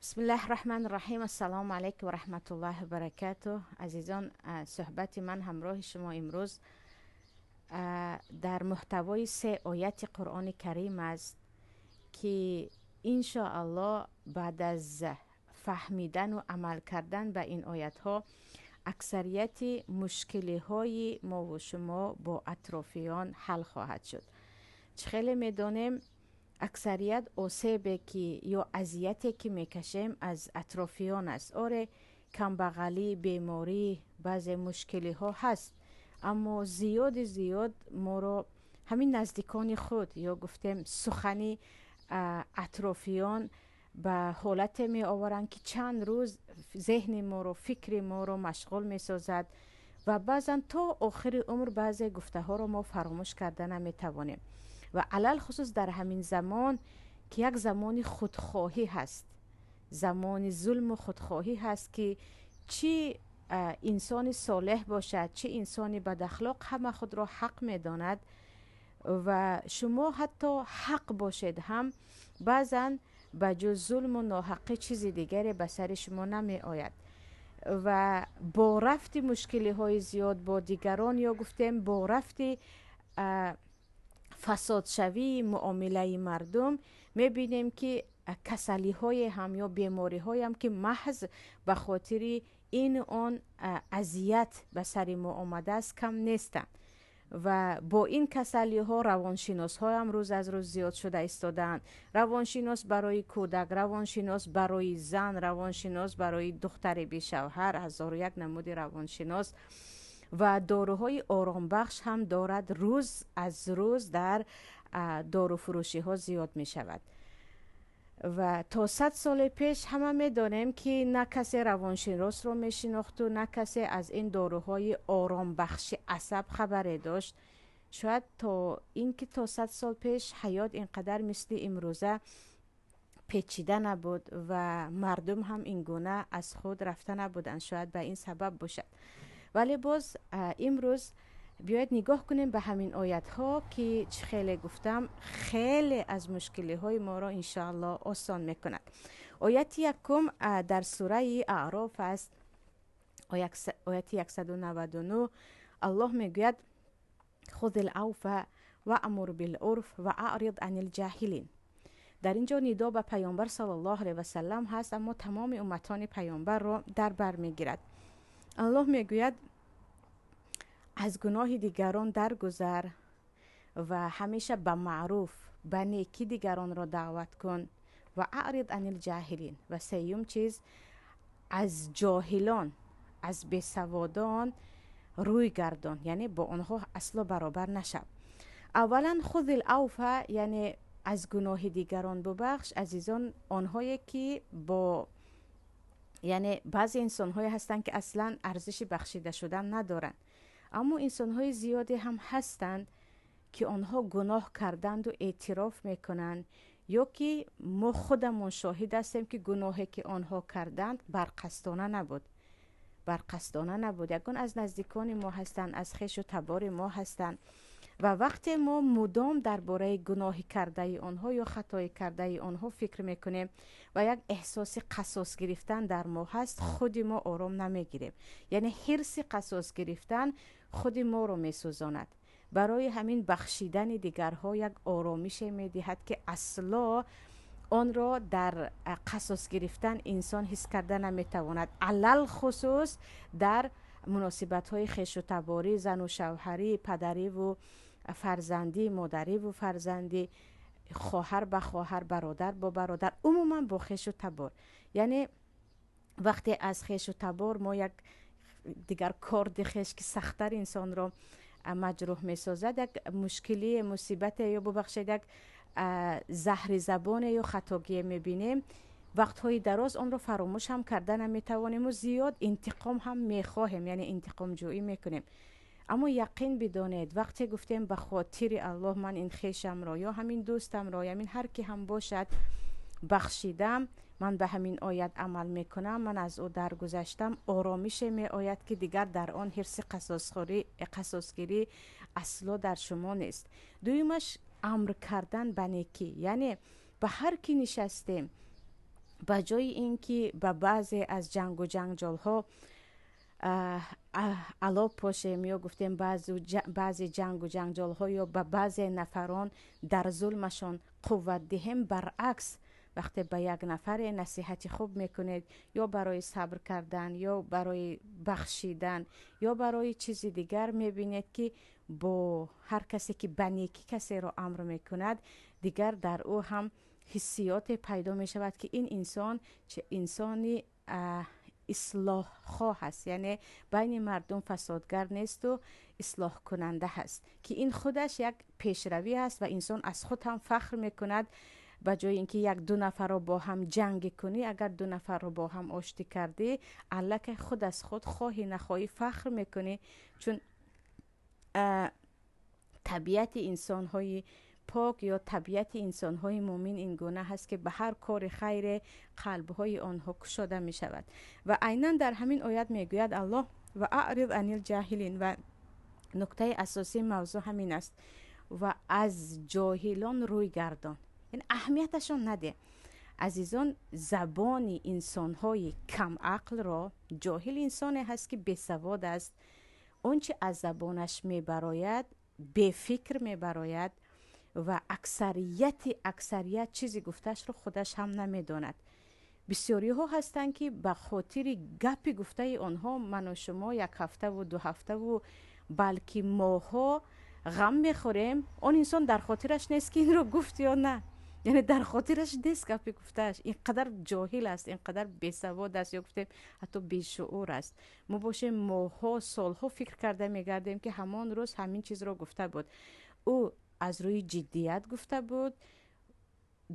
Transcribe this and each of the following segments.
Бисмиллаҳи раҳмани раҳим. Ассалому алайкум ва раҳматуллоҳи ва баракатуҳ. Азизон, суҳбати ман ҳамроҳи шумо имрӯз дар муҳтавои се ояти Қуръони Карим аст, ки иншоаллоҳ баъд аз фаҳмидану амал кардан ба ин оятҳо аксарияти мушкилиҳои мову шумо бо атрофиён ҳал хоҳад шуд. Чӣ хеле медонем, аксарият осебе ки ё азияте ки мекашем, аз атрофиён аст. Оре, камбағалӣ, беморӣ, баъзе мушкилиҳо ҳаст, аммо зиёди зиёд моро ҳамин наздикони худ ё гуфтем сухани атрофиён ба ҳолате меоваранд, ки чанд рӯз зеҳни моро, фикри моро машғул месозад ва баъзан то охири умр баъзе гуфтаҳоро мо фаромӯш карда наметавонем. Ва алалхусус дар ҳамин замон, ки як замони худхоҳӣ ҳаст, замони зулму худхоҳӣ ҳаст, ки чӣ инсони солеҳ бошад, чӣ инсони бадахлоқ, ҳама худро ҳақ медонад ва шумо ҳатто ҳақ бошед ҳам, баъзан ба ҷуз зулму ноҳақӣ чизи дигаре ба сари шумо намеояд. Ва бо рафти мушкилиҳои зиёд бо дигарон ё гуфтем бо рафти фасодшавии муомилаи мардум мебинем, ки касалиҳое ҳам ё бемориҳоям, ки маҳз ба хотири ину он азият ба сари мо омадааст, кам нестанд. Ва бо ин касалиҳо равоншиносҳоям рӯз аз рӯз зиёд шуда истодаанд. Равоншинос барои кӯдак, равоншинос барои зан, равоншинос барои духтари бешавҳар, ҳазору як намуди равоншинос ва доруҳои оромбахш ҳам дорад, рӯз аз рӯз дар доруфурӯшиҳо зиёд мешавад. Ва то 100 соли пеш ҳама медонем, ки на касе равоншиносро мешинохту на касе аз ин доруҳои оромбахши асаб хабаре дошт. Шояд то ин ки то 100 сол пеш ҳаёт ин қадар мисли имрӯза печида набуд ва мардум ҳам ин гуна аз худ рафта набуданд, шояд ба ин сабаб бошад. Вале боз имрӯз биёед нигоҳ кунем ба ҳамин оятҳо, ки чӣ хеле гуфтам, хеле аз мушкилиҳои моро иншоаллоҳ осон мекунад. Ояти якум дар сураи Аъроф аст, ояти 199. Аллоҳ мегӯяд: хузил авфа ваъмур билурф ва аърид анил ҷаҳилин. Дар ин ҷо нидо ба Паёмбар саллаллоҳу алайҳи васаллам ҳаст, аммо тамоми умматони Паёмбарро дар бар мегирад. Аллоҳ мегӯяд: аз гуноҳи дигарон даргузар ва ҳамеша ба маъруф, ба некӣ дигаронро даъват кун. Ва аърид анил ҷаҳилин. Ва сеюм чиз, аз ҷоҳилон, аз бесаводон рӯй гардон, яъне бо онҳо асло баробар нашав. Аввалан, хузил авфа, яъне аз гуноҳи дигарон бубахш. Азизон, онҳое ки бо, яъне баъзе инсонҳое ҳастанд, ки аслан арзиши бахшида шудан надоранд, аммо инсонҳои зиёде ҳам ҳастанд, ки онҳо гуноҳ карданду эътироф мекунанд, ё ки мо худамон шоҳид ҳастем, ки гуноҳе ки онҳо карданд, барқасдона набуд, барқасдона набуд. Ягон аз наздикони мо ҳастанд, аз хешу табори мо ҳастанд ва вақте мо мудом дар бораи гуноҳи кардаи онҳо ё хатои кардаи онҳо фикр мекунем ва як эҳсоси қасос гирифтан дар мо ҳаст, худи мо ором намегирем, яъне ҳирси қасос гирифтан худи моро месӯзонад. Барои ҳамин бахшидани дигарҳо як оромише медиҳад, ки асло онро дар қасос гирифтан инсон ҳис карда наметавонад, алалхусус дар муносибатҳои хешу таборӣ, зану шавҳарӣ, падариву фарзандӣ, модариву фарзандӣ, хоҳар ба хоҳар, бародар бо бародар, умуман бо хешу табор. Яъне вақте аз хешу табор мо як дигар корди хеш, ки сахттар инсонро маҷрӯҳ месозад, як мушкилие, мусибате ё, бубахшед, як заҳри забоне ё хатогие мебинем, вақтҳои дароз онро фаромӯш ҳам карда наметавонему зиёд интиқом ҳам мехоҳем, яъне интиқомҷӯӣ мекунем. Аммо яқин бидонед, вақте гуфтем ба хотири Аллоҳ ман ин хешамро ё ҳамин дӯстамро, ҳамин ҳар ки ҳам бошад, бахшидам, ман ба ҳамин оят амал мекунам, ман аз ӯ даргузаштам, оромише меояд, ки дигар дар он ҳирси қасосгирӣ асло дар шумо нест. Дуюмаш, амр кардан ба некӣ, яъне ба ҳар кӣ нишастем. Ба ҷои ин ки ба баъзе аз ҷангу ҷанҷолҳо ало пошем ё гуфтем баъзе ҷангу ҷанҷолҳо ё ба баъзе нафарон дар зулмашон қувват диҳем, баръакс, вақте ба як нафаре насиҳати хуб мекунед, ё барои сабр кардан, ё барои бахшидан, ё барои чизи дигар, мебинед, ки бо ҳар касе ки ба некӣ касеро амр мекунад, дигар дар ӯ ҳам ҳиссиёте пайдо мешавад, ки ин инсон чӣ инсони ислоҳхоҳ аст, яъне байни мардум фасодгар несту ислоҳкунанда ҳаст, ки ин худаш як пешравӣ аст ва инсон аз худ ҳам фахр мекунад. Ба ҷои ин ки як ду нафарро бо ҳам ҷангӣ кунӣ, агар ду нафарро бо ҳам оштӣ кардӣ, аллакай худ аз худ хоҳӣ нахоҳӣ фахр мекунӣ, чун табиати инсонҳои пок ё табиати инсонҳои мӯмин ин гуна ҳаст, ки ба ҳар кори хайре қалбҳои онҳо кушода мешавад. Ва айнан дар ҳамин оят мегӯяд Аллоҳ: وأعرض عن الجاهلين. Ва нуктаи асосии мавзӯъ ҳамин аст: ва аз ҷоҳилон рӯй гардон, яъне аҳамияташон наде. Азизон, забони инсонҳои камақлро, ҷоҳил инсоне ҳаст, ки бесавод аст, он чи аз забонаш мебарояд, бефикр мебарояд ва аксарият чизи гуфтаашро худаш ҳам намедонад. Бисёриҳо ҳастанд, ки ба хотири гапи гуфтаи онҳо ману шумо як ҳафтаву 2 ҳафтаву балки моҳҳо ғам мехӯрем. Он инсон дар хотираш нест, ки инро гуфт ё на, яъне дар хотираш нест гапи гуфтааш. Ин қадар ҷоҳил аст, ин қадар бесавод аст ё гуфтем ҳатто бешуур аст. Мо бошем, моҳҳо, солҳо фикр карда мегардем, ки ҳамон рӯз ҳамин чизро гуфта буд, ӯ аз рӯи ҷиддият гуфта буд,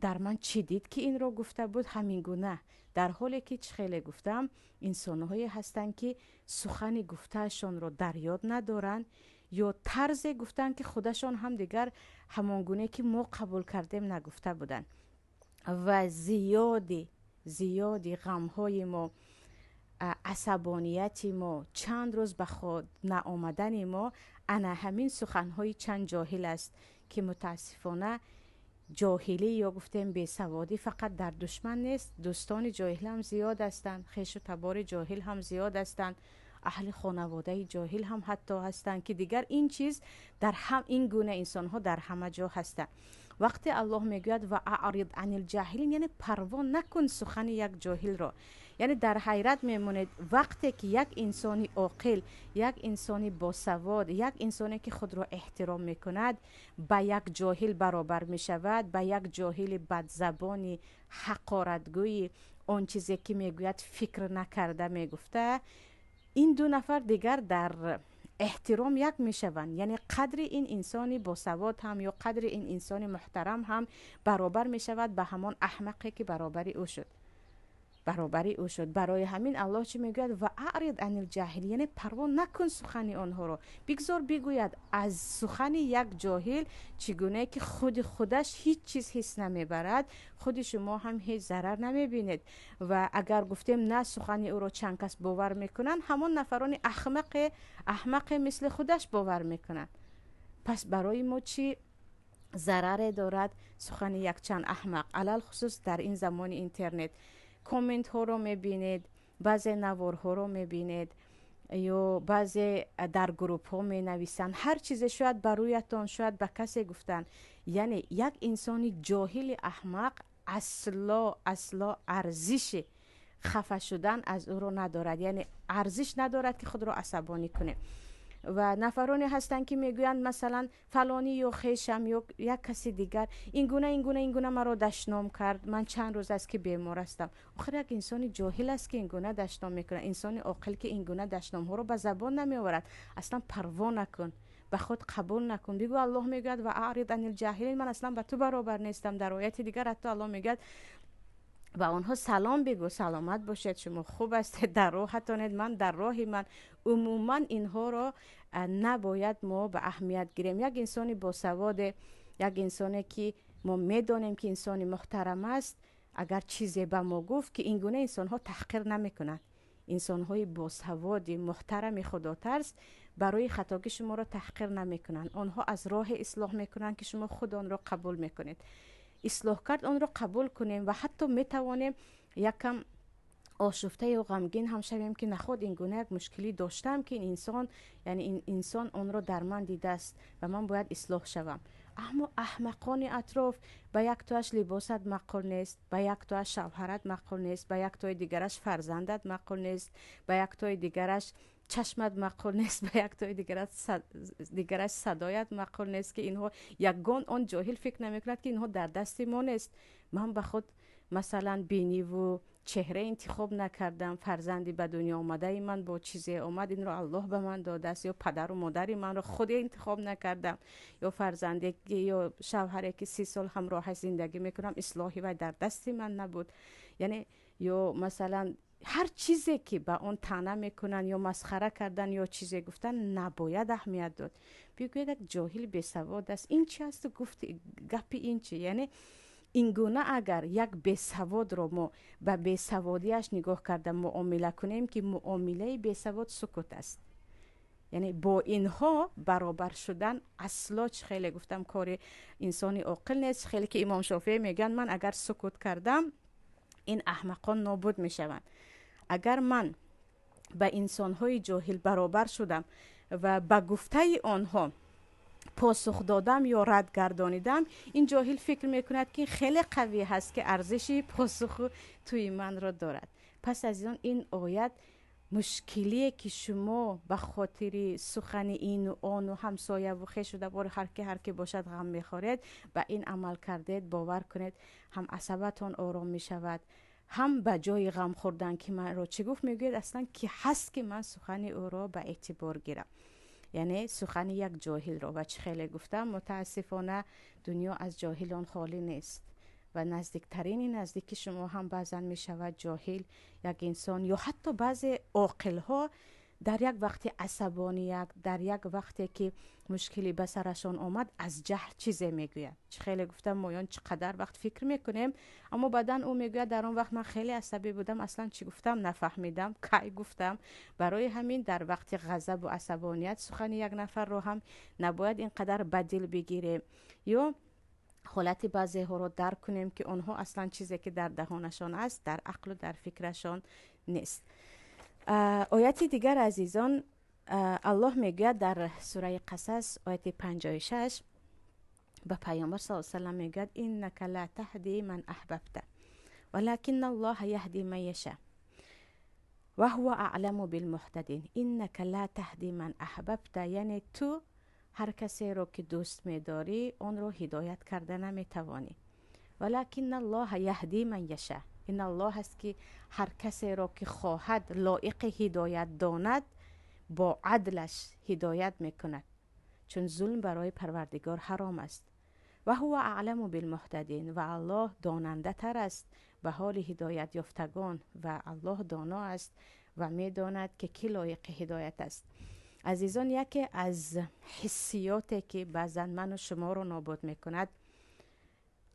дар ман чӣ дид, ки инро гуфта буд, ҳамин гуна. Дар ҳоле ки, чӣ хеле гуфтам, инсонҳое ҳастанд, ки сухани гуфтаашонро дар ёд надоранд ё тарзе гуфтанд, ки худашон ҳам дигар ҳамон гуне ки мо қабул кардем нагуфта буданд. Ва зиёди ғамҳои мо, асабонияти мо, чанд рӯз ба худ наомадани мо ана ҳамин суханҳои чанд ҷоҳил аст, ки мутаассифона ҷоҳилӣ ё гуфтем бесаводӣ фақат дар душман нест, дӯстони ҷоҳил ҳам зиёд ҳастанд, хешу табори ҷоҳил ҳам зиёд ҳастанд, аҳли хонаводаи ҷоҳил ҳам ҳатто ҳастанд, ки дигар ин чиз дар ҳам ин гуна инсонҳо дар ҳама ҷо ҳастанд. Вақте Аллоҳ мегӯяд: وأعرض عن الجاهلين, яъне парво накун сухани як ҷоҳилро. Яъне дар ҳайрат мемонед, вақте ки як инсони оқил, як инсони босавод, як инсоне ки худро эҳтиром мекунад, ба як ҷоҳил баробар мешавад, ба як ҷоҳили бадзабони ҳақоратгӯи, он чизе ки мегӯяд, фикр накарда мегуфта, ин ду нафар дигар дар эҳтиром як мешаванд. Яъне қадри ин инсони босавод ҳам ё қадри ин инсони муҳтарам ҳам баробар мешавад ба ҳамон аҳмақе, ки баробари ӯ шуд. Барои ҳамин Аллоҳ чӣ мегӯяд? وأعرض عن الجاهلين, яъне парво накун сухани онҳоро, бигзор бигӯяд. Аз сухани як ҷоҳил, чӣ гуне ки худи худаш ҳеҷ чиз ҳис намебарад, худи шумо ҳам ҳеҷ зарар намебинед. Ва агар гуфтем на, сухани ӯро чанд кас бовар мекунанд, ҳамон нафарони аҳмақе мисли худаш бовар мекунанд. Пас барои мо чӣ зараре дорад сухани якчанд аҳмақ? Алалхусус дар ин замони интернет комментҳоро мебинед, баъзе наворҳоро мебинед ё баъзе дар гурӯҳҳо менависанд, ҳар чизе, шояд ба рӯятон, шояд ба касе гуфтанд. Яъне як инсони ҷоҳили аҳмақ асло асло арзиши хафа шудан аз ӯро надорад, яъне арзиш надорад, ки худро асабонӣ кунем. Ва нафароне ҳастанд, ки мегӯянд, масалан, фалонӣ ё хешам ё як каси дигар ин гуна, ин гуна, ин гуна маро дашном кард, ман чанд рӯз аст, ки бемор ҳастам. Охир як инсони ҷоҳил аст, ки ин гуна дашном мекунад. Инсони оқил ки ин гуна дашномҳоро ба забон намеоварад. Аслан парво накун, ба худ қабул накун. Бигӯ: Аллоҳ мегӯяд: وأعرض عن الجاهلين, ман аслан ба ту баробар нестам. Дар ояти дигар ҳатто Аллоҳ мегӯяд: ба онҳо салом бигӯ, саломат бошед, шумо хуб ҳастед, дар роҳатонед, ман дар роҳи ман. Умуман инҳоро набояд мо ба аҳамият гирем. Як инсони босаводе, як инсоне ки мо медонем, ки инсони муҳтарам аст, агар чизе ба мо гуфт, ки ин гуна инсонҳо таҳқир намекунанд, инсонҳои босаводи муҳтарами худотарс барои хатогӣ шуморо таҳқир намекунанд. Онҳо аз роҳе ислоҳ мекунанд, ки шумо худ онро қабул мекунед. Ислоҳ кард, онро қабул кунем ва ҳатто метавонем Якам ошуфта ё ғамгин ҳам шавем, ки наход ин гуна як мушкилӣ доштам, ки ин инсон, яъне ин инсон онро дар ман дидааст ва ман бояд ислоҳ шавам. Аммо аҳмақони атроф ба яктоаш либосат маъқул нест, ба яктоаш шавҳарат маъқул нест, ба яктои дигараш фарзандат маъқул нест, ба яктои дигараш чашмат маъқул нест, ба яктои дигараш садоят маъқул нест, ки инҳо ягон он ҷоҳил фикр намекунад, ки инҳо дар дасти мо нест. Ман ба худ, масалан, биниву чеҳра интихоб накардам, фарзанди ба дунё омадаи ман бо чизе омад, инро Аллоҳ ба ман додааст, ё падару модари манро худ интихоб накардам, ё фарзанде ё шавҳаре ки 30 сол ҳамроҳаш зиндагӣ мекунам, ислоҳи вай дар дасти ман набуд. Яъне ё масалан ҳар чизе ки ба он таъна мекунанд ё масхара кардан ё чизе гуфтан, набояд аҳамият дод. Бигӯяд, як ҷоҳил бесавод аст, ин чи асту гуфти гапи ин чи? Яъне ин гуна агар як бесаводро мо ба бесаводиаш нигоҳ карда муомила кунем, ки муомилаи бесавод сукут аст, яъне бо инҳо баробар шудан асло, чӣ хеле гуфтам, кори инсони оқил нест. Хеле ки Имом Шофеӣ мегӯянд: ман агар сукут кардам, ин аҳмақон нобуд мешаванд. Агар ман ба инсонҳои ҷоҳил баробар шудам ва ба гуфтаи онҳо посух додам ё рад гардонидам, ин ҷоҳил фикр мекунад, ки хеле қавӣ ҳаст, ки арзиши посуху тӯи манро дорад. Пас аз он ин оят мушкилие ки шумо ба хотири сухани ину ону ҳамсояву хешу табору ҳар ки бошад ғам мехӯред, ба ин амал кардед, бовар кунед, ҳам асабатон ором мешавад, ҳам ба ҷои ғам хӯрдан, ки манро чӣ гуфт, мегӯяд, аслан ки ҳаст, ки ман сухани ӯро ба эътибор гирам? Яъне сухани як ҷоҳилро. Ва чӣ хеле гуфтам, мутаассифона, дунё аз ҷоҳилон холӣ нест ва наздиктарини наздики шумо ҳам баъзан мешавад ҷоҳил як инсон, ё ҳатто баъзе оқилҳо дар як вақти асабоният, дар як вақте ки мушкилӣ ба сарашон омад, аз ҷаҳл чизе мегӯяд. Чӣ хеле гуфтам, моён чӣ қадар вақт фикр мекунем, аммо баъдан ӯ мегӯяд: дар он вақт ман хеле асабӣ будам, аслан чӣ гуфтам нафаҳмидам, кай гуфтам. Барои ҳамин дар вақти ғазабу асабоният сухани як нафарро ҳам набояд ин қадар ба дил бигирем ё ҳолати баъзеҳоро дарк кунем, ки онҳо аслан чизе ки дар даҳонашон аст, дар ақлу дар фикрашон нест. Ояти дигар, азизон, Аллоҳ мегӯяд дар сураи Қасас, ояти 56, ба Паёмбар с салам мегӯяд: إنك لا تهدي من أحببت ولكن الله يهدي من يشاء وهو أعلم بالمهتدين. إنك لا تهدي من أحببت, яъне ту ҳар касеро ки дӯст медорӣ, онро ҳидоят карда наметавонӣ. ولكن الله يهدي من يشاء, ин Аллоҳ аст, ки ҳар касеро ки хоҳад, лоиқи ҳидоят донад, бо адлаш ҳидоят мекунад, чун зулм барои Парвардигор ҳаром аст. وهو أعلم بالمهتدين, ва Аллоҳ донандатар аст ба ҳоли ҳидоятёфтагон, ва Аллоҳ доно аст ва медонад, ки кӣ лоиқи ҳидоят аст. Азизон, яке аз ҳиссиёте ки баъзан ману шуморо нобуд мекунад,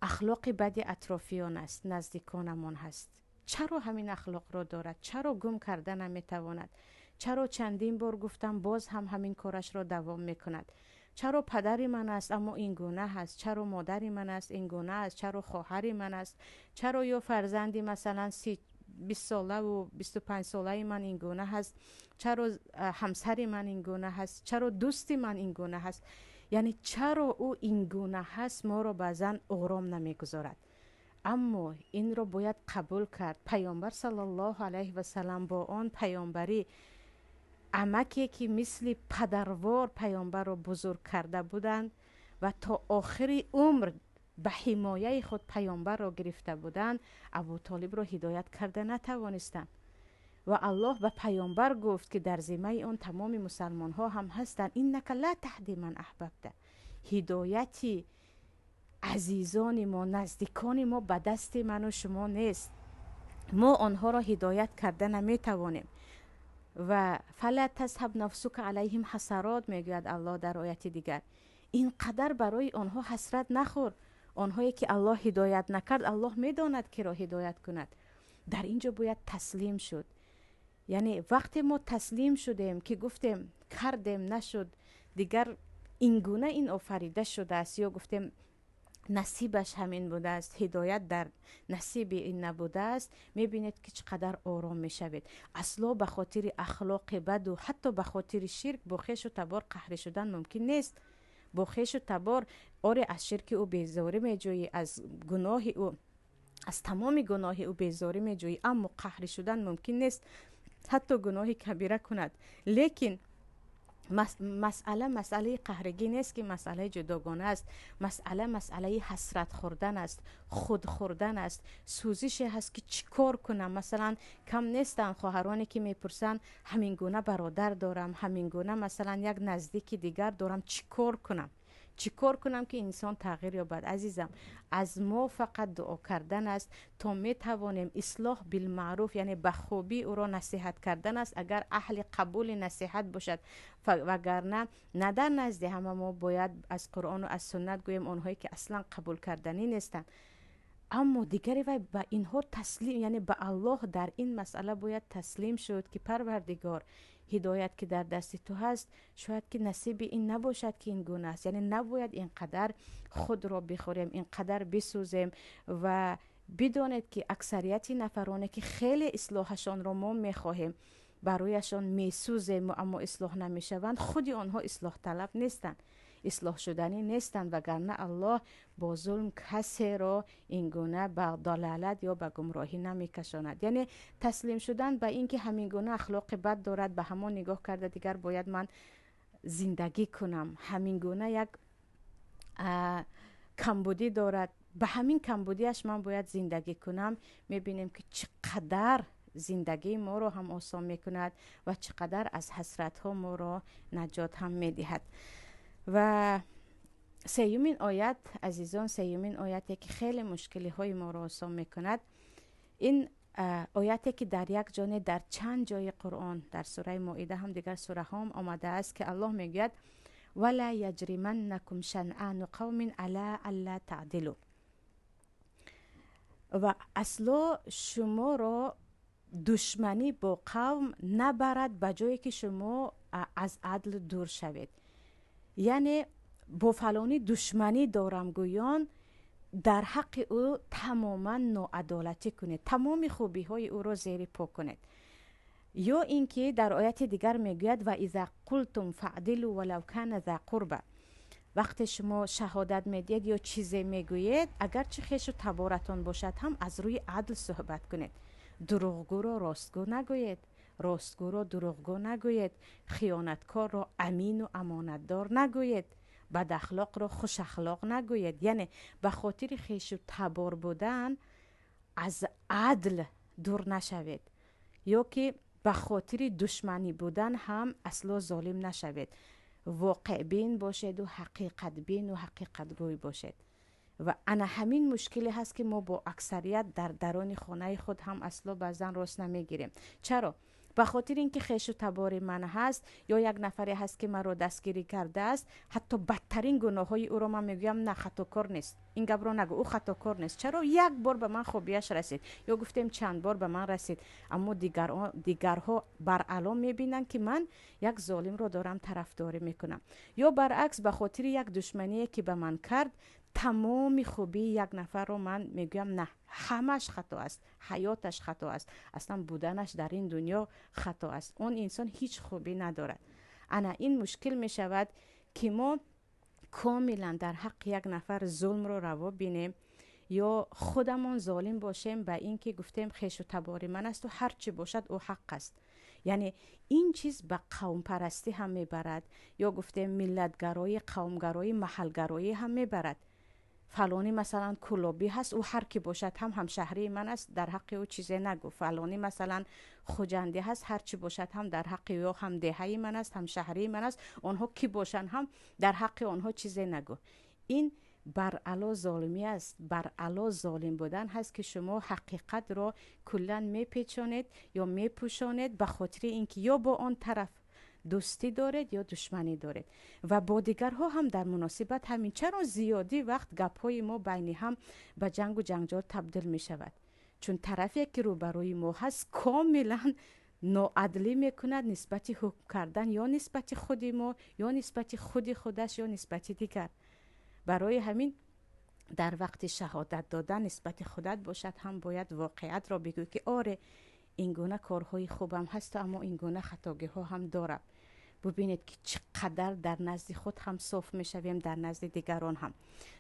ахлоқи бади атрофиён аст, наздиконамон ҳаст. Чаро ҳамин ахлоқро дорад? Чаро гум карда наметавонад? Чаро чандин бор гуфтам, боз ҳам ҳамин корашро давом мекунад? Чаро падари ман аст, аммо ин гуна ҳаст? Чаро модари ман аст, ин гуна аст? Чаро хоҳари ман аст? Чаро ё фарзанди, масалан, 20солаву 25солаи ман ин гуна ҳаст? Чаро ҳамсари ман ин гуна ҳаст? Чаро дӯсти ман ин гуна ҳаст? Яъне чаро ӯ ин гуна ҳаст, моро баъзан ором намегузорад. Аммо инро бояд қабул кард. Паёмбар صلى الله عليه وسلم бо он паёмбарӣ, амаке ки мисли падарвор паёмбарро бузург карда буданд ва то охири умр ба ҳимояи худ паёмбарро гирифта буданд, Абутолибро ҳидоят карда натавонистанд. Ва Аллоҳ ба паёмбар гуфт, ки дар зиммаи он тамоми мусалмонҳо ҳам ҳастанд: إنك لا تهدي من أحببت. Ҳидояти азизони мо, наздикони мо ба дасти ману шумо нест, мо онҳоро ҳидоят карда наметавонем. Ва فلا تذهب نفسك عليهم حسرات, мегӯяд Аллоҳ дар ояти дигар, ин қадар барои онҳо ҳасрат нахӯр. Онҳое ки Аллоҳ ҳидоят накард, Аллоҳ медонад, киро ҳидоят кунад. Дар ин ҷо бояд таслим шуд. Яъне вақте мо таслим шудем, ки гуфтем, кардем, нашуд, дигар ин гуна ин офарида шудааст, ё гуфтем Насибаш ҳамин будааст, ҳидоят дар насиби ин набудааст. Мебинед, ки чӣ қадар ором мешавед. Асло ба хотири ахлоқи баду ҳатто ба хотири ширк бо хешу табор қаҳрӣ шудан мумкин нест. Бо хешу табор, оре, аз ширки ӯ безорӣ меҷӯӣ, аз гуноҳи ӯ, аз тамоми гуноҳи ӯ безорӣ меҷӯӣ, аммо қаҳрӣ шудан мумкин нест, ҳатто гуноҳи кабира кунад. Лекин масъала масъалаи қаҳригӣ нест, ки масъалаи ҷудогона аст. Масъала масъалаи ҳасрат хӯрдан аст, худ хӯрдан аст, сӯзише ҳаст, ки чӣ кор кунам. Масалан, кам нестанд хоҳароне, ки мепурсанд: ҳамин гуна бародар дорам, ҳамин гуна, масалан, як наздики дигар дорам, чӣ кор кунам, чӣ кор кунам, ки инсон тағйир ёбад? Азизам, аз мо фақат дуо кардан аст, то метавонем ислоҳ билмаъруф, яъне ба хубӣ ӯро насиҳат кардан аст, агар аҳли қабули насиҳат бошад. Вагарна на дар назди ҳама мо бояд аз Қуръону аз суннат гӯем, онҳое ки аслан қабул карданӣ нестанд. Аммо дигаре вай ба инҳо таслим, яъне ба Аллоҳ дар ин масъала бояд таслим шуд, ки Парвардигор, ҳидоят ки дар дасти ту ҳаст, шояд ки насиби ин набошад, ки ин гуна аст. Яъне набояд ин қадар худро бихӯрем, ин қадар бисӯзем. Ва бидонед, ки аксарияти нафароне, ки хеле ислоҳашонро мо мехоҳем, барояшон месӯзем, аммо ислоҳ намешаванд, худи онҳо ислоҳталаб нестанд, ислоҳшуданӣ нестанд. Вагарна Аллоҳ бо зулм касеро ин гуна ба далолат ё ба гумроҳӣ намекашонад. Яъне таслим шудан ба ин ки ҳамин гуна ахлоқи бад дорад, ба ҳамон нигоҳ карда дигар бояд ман зиндагӣ кунам, ҳамин гуна як камбудӣ дорад, ба ҳамин камбудиаш ман бояд зиндагӣ кунам, мебинем, ки чӣ қадар зиндагии моро ҳам осон мекунад ва чӣ қадар аз ҳасратҳо моро наҷот ҳам медиҳад. Ва сеюмин оят, азизон, сеюмин ояте, ки хеле мушкилиҳои моро осон мекунад, ин ояте, ки дар як ҷо не, дар чанд ҷои Қуръон, дар сураи Моида ҳам, дигар сураҳоам омадааст, ки Аллоҳ мегӯяд: ولا يجرمنكم شنآن قوم على ألا تعدلوا. Ва асло шуморо душманӣ бо қавм набарад ба ҷое, ки шумо аз адл дур шавед. Яъне бо фалонӣ душманӣ дорам гӯён дар ҳаққи ӯ тамоман ноадолатӣ кунед, тамоми хубиҳои ӯро зери по кунед. Ё ин ки дар ояти дигар мегӯяд: وإذا قلتم فاعدلوا ولو كان ذا قربى. Вақте шумо шаҳодат медиҳед ё чизе мегӯед, агарчи хешу таборатон бошад ҳам, аз рӯи адл суҳбат кунед. Дурӯғгӯро ростгӯ нагӯед, ростгӯро дурӯғгӯ нагӯед, хиёнаткорро амину амонатдор нагӯед, бадахлоқро хушахлоқ нагӯед. Яъне ба хотири хешу табор будан аз адл дур нашавед ё ки ба хотири душманӣ будан ҳам асло золим нашавед. Воқеъбин бошеду ҳақиқатбину ҳақиқатгӯй бошед. Ва ана ҳамин мушкиле ҳаст, ки мо бо аксарият дар дарони хонаи худ ҳам асло баъзан рост намегирем. Чаро? Ба хотири ин ки хешу табори ман ҳаст ё як нафаре ҳаст, ки маро дастгирӣ кардааст, ҳатто бадтарин гуноҳҳои ӯро ман мегӯям: на, хатокор нест, ин гапро нагӯ, ӯ хатокор нест. Чаро? Як бор ба ман хубияш расид ё гуфтем чанд бор ба ман расид, аммо дигарҳо баръало мебинанд, ки ман як золимро дорам тарафдорӣ мекунам. Ё баръакс, ба хотири як душмание, ки ба ман кард, тамоми хубии як нафарро ман мегӯям: на, ҳамаш хато аст, ҳаёташ хато аст, аслан буданаш дар ин дунё хато аст, он инсон ҳеҷ хубӣ надорад. Ана ин мушкил мешавад, ки мо комилан дар ҳаққи як нафар зулмро раво бинем ё худамон золим бошем ба ин ки гуфтем хешу табори ман асту ҳар чӣ бошад, ӯ ҳақ аст. Яъне ин чиз ба қавмпарастӣ ҳам мебарад ё гуфтем миллатгароӣ, қавмгароӣ, маҳалгароӣ ҳам мебарад. Фалонӣ, масалан, кӯлобӣ ҳаст, ӯ ҳар кӣ бошад ҳам ҳамшаҳрии ман аст, дар ҳаққи ӯ чизе нагӯ. Фалонӣ, масалан, хуҷандӣ ҳаст, ҳар чӣ бошад ҳам дар ҳаққи ё ҳамдеҳаи ман аст, ҳамшаҳрии ман аст, онҳо кӣ бошанд ҳам дар ҳаққи онҳо чизе нагӯ. Ин баръало золимӣ аст, баръало золим будан ҳаст, ки шумо ҳақиқатро куллан мепечонед ё мепӯшонед ба хотири ин ки ё бо он тараф дӯстӣ доред ё душманӣ доред. Ва бо дигарҳо ҳам дар муносибат ҳамин. Чаро зиёдӣ вақт гапҳои мо байни ҳам ба ҷангу ҷанҷол табдил мешавад? Чун тарафе, ки рӯбарӯи мо ҳаст, комилан ноадлӣ мекунад нисбати ҳукм кардан ё нисбати худи мо, ё нисбати худи худаш, ё нисбати дигар. Барои ҳамин Дар вақти шаҳодат додан нисбати худат бошад ҳам, бояд воқеиятро бигӯӣ, ки оре, ин гуна корҳои хубам ҳасту, аммо ин гуна хатогиҳо ҳам дорам. Бубинед, ки чӣ қадар дар назди худ ҳам соф мешавем, дар назди дигарон ҳам.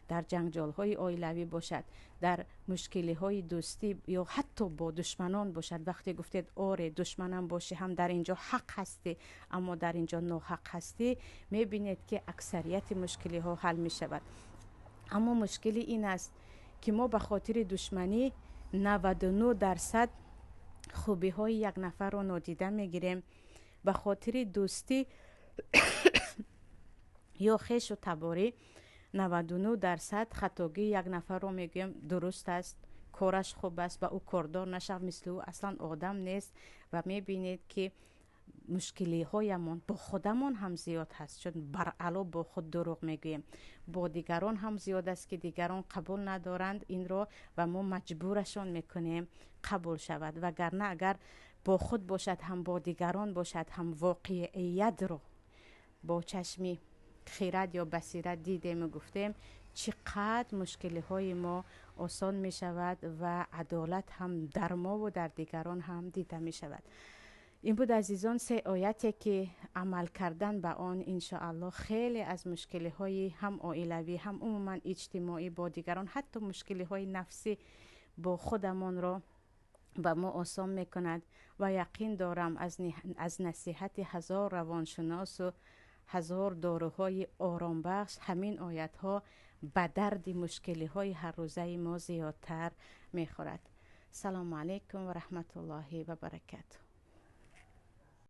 Дар ҷанҷолҳои оилавӣ бошад, дар мушкилиҳои дӯстӣ ё ҳатто бо душманон бошад, вақте гуфтед: оре, душманам бошӣ ҳам, дар ин ҷо ҳақ ҳастӣ, аммо дар ин ҷо ноҳақ ҳастӣ, мебинед, ки аксарияти мушкилиҳо ҳал мешавад. Аммо мушкилӣ ин аст, ки мо ба хотири душманӣ 99% хубиҳои як нафарро нодида мегирем. Ба хотири дӯстӣ ё хешу таборӣ 99% хатогии як нафарро мегӯем: дуруст аст, кораш хуб аст, ба ӯ кордор нашав, мисли ӯ аслан одам нест. Ва мебинед, ки мушкилиҳоямон бо худамон ҳам зиёд ҳаст, чун баръало бо худ дурӯғ мегӯем, бо дигарон ҳам зиёд аст, ки дигарон қабул надоранд инро ва мо маҷбурашон мекунем қабул шавад. Вагарна агар бо худ бошад ҳам, бо дигарон бошад ҳам, воқеиятро бо чашми хирад ё басират дидему гуфтем, чӣ қадр мушкилиҳои мо осон мешавад ва адолат ҳам дар мову дар дигарон ҳам дида мешавад. Ин буд, азизон, се ояте, ки амал кардан ба он, иншоаллоҳ, хеле аз мушкилиҳои ҳам оилавӣ, ҳам умуман иҷтимоӣ, бо дигарон, ҳатто мушкилиҳои нафсӣ бо худамонро ба мо осон мекунад. Ва яқин дорам, аз насиҳати ҳазор равоншиносу ҳазор доруҳои оромбахш ҳамин оятҳо ба дарди мушкилиҳои ҳаррӯзаи мо зиёдтар мехӯрад. Салому алайкум ва раҳматуллоҳи ва баракатуҳ.